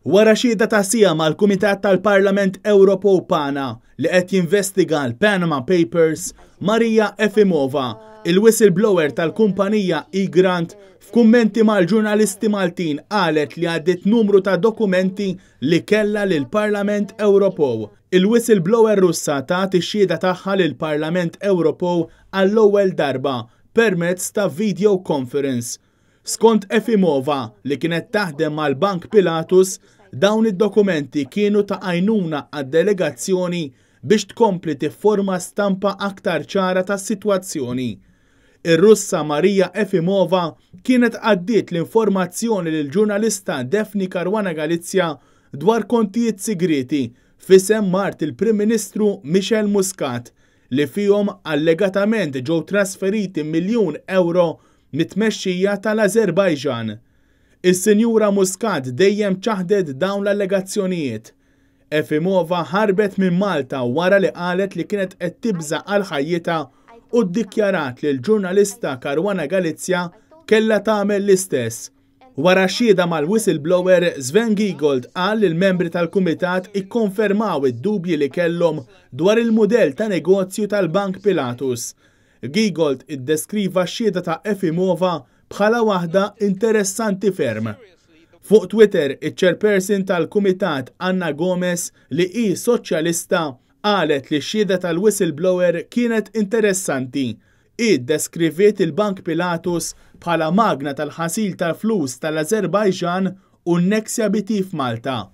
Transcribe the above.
Wara xhieda ta' siegħa mal-Kumitat tal-Parlament Ewropew PANA li qed jinvestiga l-Panama Papers, Maria Efimova, il-whistleblower tal-kumpanija Egrant, f'kummenti mal-ġurnalisti Maltin qalet li għaddiet numru ta' dokumenti li kellha lill-Parlament Ewropew. Il-whistleblower Russa tat ix-xhieda tagħha lill-Parlament Ewropew għall-ewwel darba permezz ta' video conference. Skont Efimova, li kienet taħdem mal-Bank Pilatus, dawn id-dokumenti kienu ta' għajnuna għad-delegazzjoni biex tkompli tifforma stampa aktar ċara tas-sitwazzjoni. Ir-Russa Maria Efimova kienet għaddiet l-informazzjoni lill-ġurnalista Daphne Caruana Galizia dwar kontijiet sigrieti f'isem mart il-Prim Ministru Michel Muscat li fihom allegatament ġew trasferiti miljun ewro mit-tmexxija tal-Ażerbajġan. Is-Sinjura Muscat dejjem ċaħdet dawn l-allegazzjonijiet. Efimova ħarbet minn Malta wara li qalet li kienet qed tibża' għal ħajjitha u ddikjarat li l-ġurnalista Caruana Galizia kellha tagħmel l-istess. Wara xhieda mal-whistleblower, Sven Giegold qal li l-membri tal-kumitat ikkonfermaw id-dubji li kellhom dwar il-mudell ta' negozju tal-Bank Pilatus. Giegold iddeskriva x-xhieda ta' Efimova bħala waħda interessanti ferm. Fuq Twitter, iċ-chairperson tal-kumitat Anna Gomez li hi soċjalista qalet li x-xhieda tal-whistleblower kienet interessanti. Hi ddeskriviet il-Bank Pilatus bħala magna tal-ħasil tal-flus tal-Azerbajġan u n-Nexia BT f'Malta.